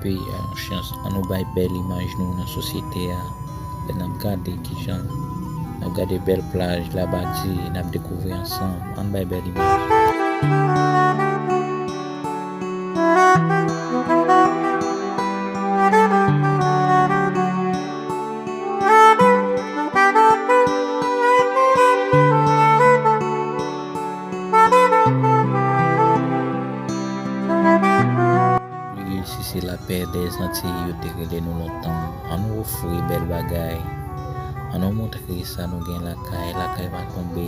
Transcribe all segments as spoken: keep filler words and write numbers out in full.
Wi, yon chans. Ann nou bay bèl imaj nou nan sosyete a. Lè n ap gade kijan, n ap gade bèl plaj, Labadi, n ap dekouvri ansanm. Ann bay bèl imaj. Wi, isi se lapè dèzantiy, yo te rele nou lontan. Ann nou ofri bèl bagay. Ann nou montre sa nou gen lakay. Lakay pa tonbe.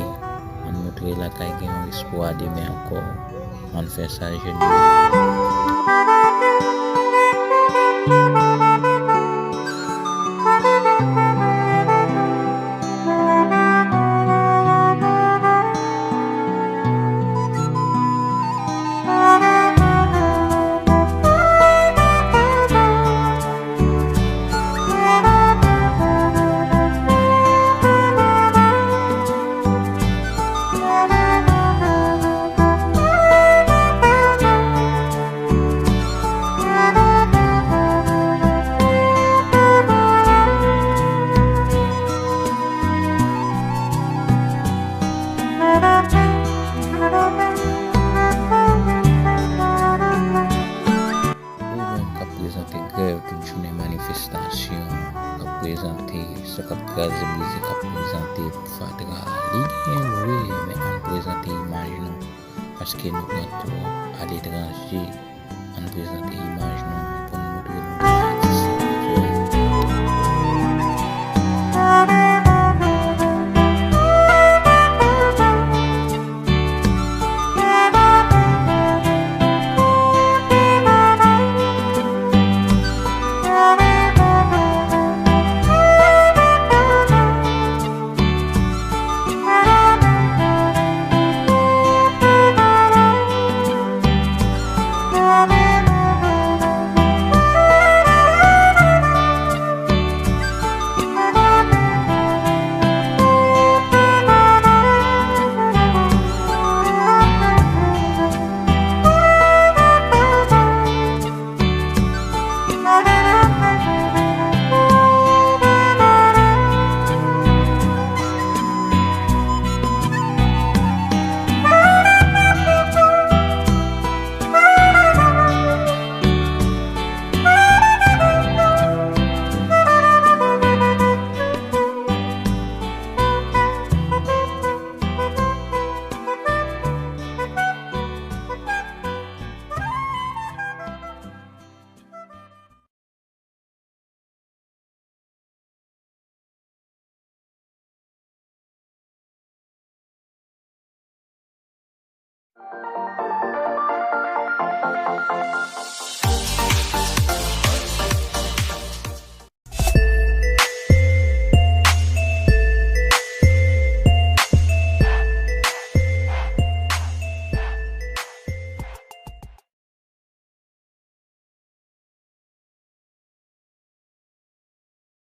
Ann montre lakay gen yon espwa demen ankò. Ann fè sa, jèn yo. Ou menm k ap prezante grèv tout jounen, manifestasyon, k ap prezante sa k ap kraze brize, k ap prezante fatra. Li genyen vre, men ann prezante imaj nou, paske nou pran twòp aletranje. Ann prezante imaj nou,